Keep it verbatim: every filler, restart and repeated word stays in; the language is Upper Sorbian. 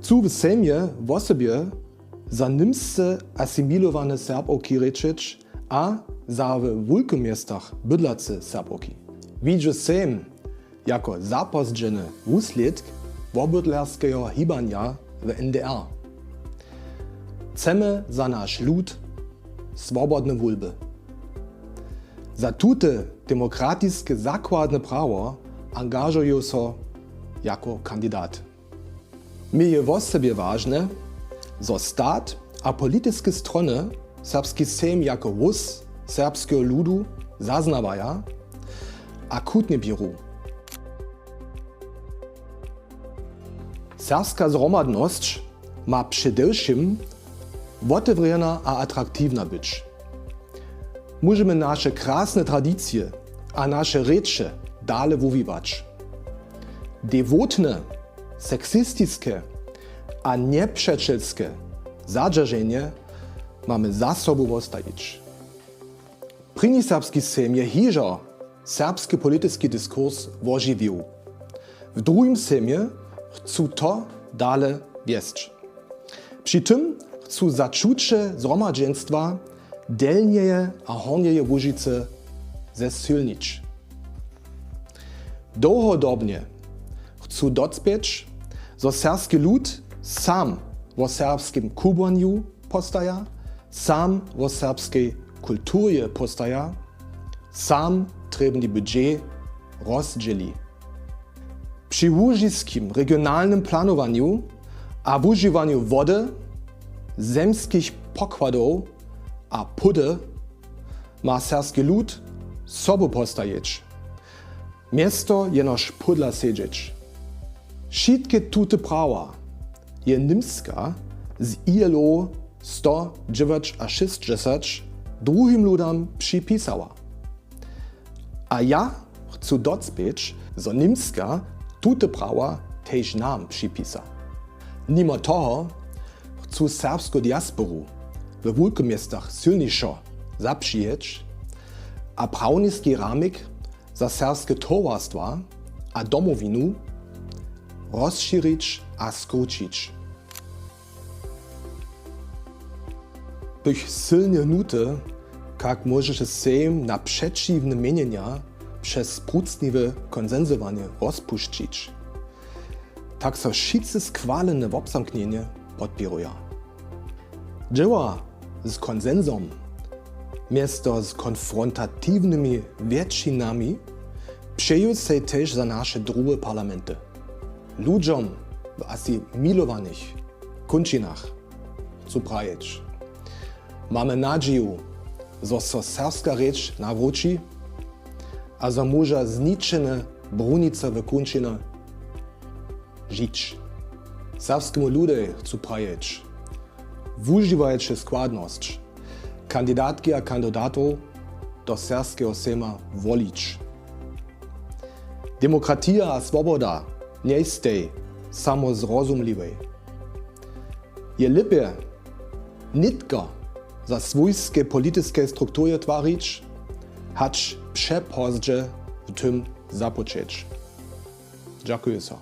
Chcu w sejmje wosebje za němsce asimilowane Serbowki rěčeć a za we wulkych městach bydlace Serbowki. Widźu sejm jako zapozdźeny wuslědk wobydlerskeho hibanja w N D R. Chcemy za naš lud swobodne wulby. Za tute demokratiske zakładne prawo angažuju so jako kandidat. Mje je wosebje wažne, zo stat a politiske strony serbski sejm jako hłós serbskeho ludu zaznawaja a chutnje běru. Serbska zhromadnosć ma předewšěm wotewrjena a atraktiwna być. Móžemy naše krasne tradicije a naše rěče dale wuwiwać. Dewotne, seksistiske a njepřećelske zadźerženje mamy za sobu wostajić. Prěni serbski sejm je hižo serbski politiski diskurs wožiwił. W druhim sejmje chcu to dale wjesć. Při tym chcu začuće zhromadźenstwa Delnjeje a Hornjeje Łužicy zesylnić. Dołhodobnje chcu docpěć, zo serbski lud sam wo serbskim kubłanju postaja, sam wo serbskej kulturje postaja, sam trěbny budźe rozdźěli. Při łužiskim regionalnym planowanju a wužiwanju wody, zemskich pokładow a płody ma serbski lud sobu postajeć, město jenož pódla sedźeć. Wšitke tute prawa je Němska z I L O sto dźewjaćašěsćdźesat druhim ludam připisała. A ja chcu docpěć, zo Němska tute prawa tež nam připisa. Nimo toho chcu serbsku diasporu we wulkoměstach sylnišo zapřijeć a prawniski ramik za serbske towarstwa a Domowinu rozšěrić a skrućić. Bych sylnje hnuty, kak móžeše sejm na přećiwne měnjenja přez prucniwe konsensowanje rozpušćić, tak so wšitcy schwalene wobzamknjenje podpěruja. Dźěła z konsensom město z konfrontatiwnymi wjetšinami přeju sej tež za naše druhe parlamenty. Ludźom w asimilowanych kónčinach chcu prajeć: Mamy nadźiju, zo so serbska rěč nawróći a zo móža zničene brunice w kónčinach žić. Serbskemu ludej chcu prajeć: Wužiwajće składnosć kandidatki a kandidatow do serbskeho sejma wolić. Demokratija a swoboda njejstej samo z rozumliwej. Je lěpje nětko za swójske politiske strukturje twarić, hač přepozdźe w tym započeć. Dźakuju so.